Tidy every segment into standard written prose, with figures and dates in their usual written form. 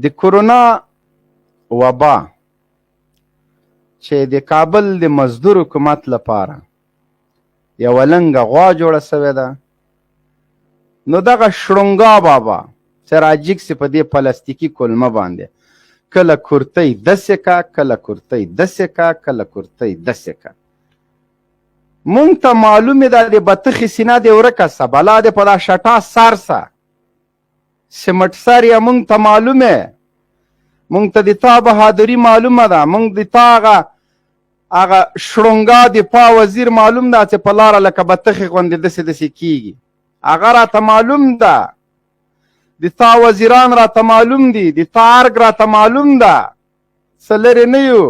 د کورونا وبا چې د کابل د مزدور حکومت لپاره یوه لنګه غوا جوړه شوې ده، نو دغه شړونګا بابا چې راجیګ سي په دې پلاستیکي کولمه باندې، کله کورتۍ دسې کا، کله کورتۍ دسې کا، کله کورتۍ دسې کا. مونږ ته معلومې ده، د بتخې سینه دې ورکه سه، بلا دې په دا شټا سر سه، سمټ سر یې مونږ ته معلومه، مونږ ته د تا بهادري معلومه ده، مونږ د تا هغه هغه شړونګا دفاع وزیر معلوم ده چې په لاره لکه بتخې غوندې دسې دسې کیږي، هغه راته معلوم ده. د تا وزیران راته معلوم دي، د تا ارګ راته معلوم ده، څه لرې نه یو،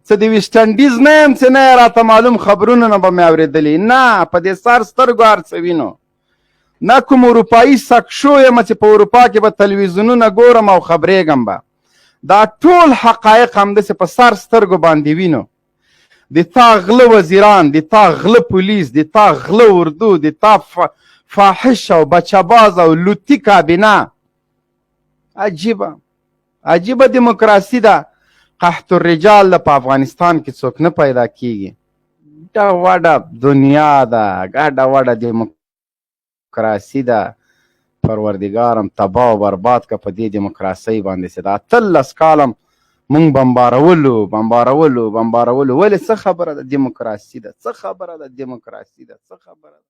څه د ویسټ انډیز نه یم چې نه یې راته معلوم، خبرونه نه به مې اورېدلي نه، په دې سر سترګو هر څه وینو. نه کوم اروپایي سکشو یم چې په اروپا کې به تلویزیونونه ګورم او خبرېږم به، دا ټول حقایق همداسې په سر سترګو باندې وینو. د تا غله وزیران، د تا غله پولیس، د تا غله اردو، د تا فاحش او بچهباز او لوتی کابینه. عجیبه عجیبه دیموکراسي ده. قحط الرجال ده، په افغانستان کې څوک نه پیدا کیږي. ګډه وډه دنیا ده، ګډه وډه دیموکراسي ده. پروردګارم تباه او برباد که په دې دیموکراسۍ باندې چې دا 18 کالم مونږ بمبارولو بمبارولو بمبارولو. ولې؟ څه خبره ده؟ دیموکراسي ده. څه خبره ده؟ دیموکراسي ده. څه خبره ده؟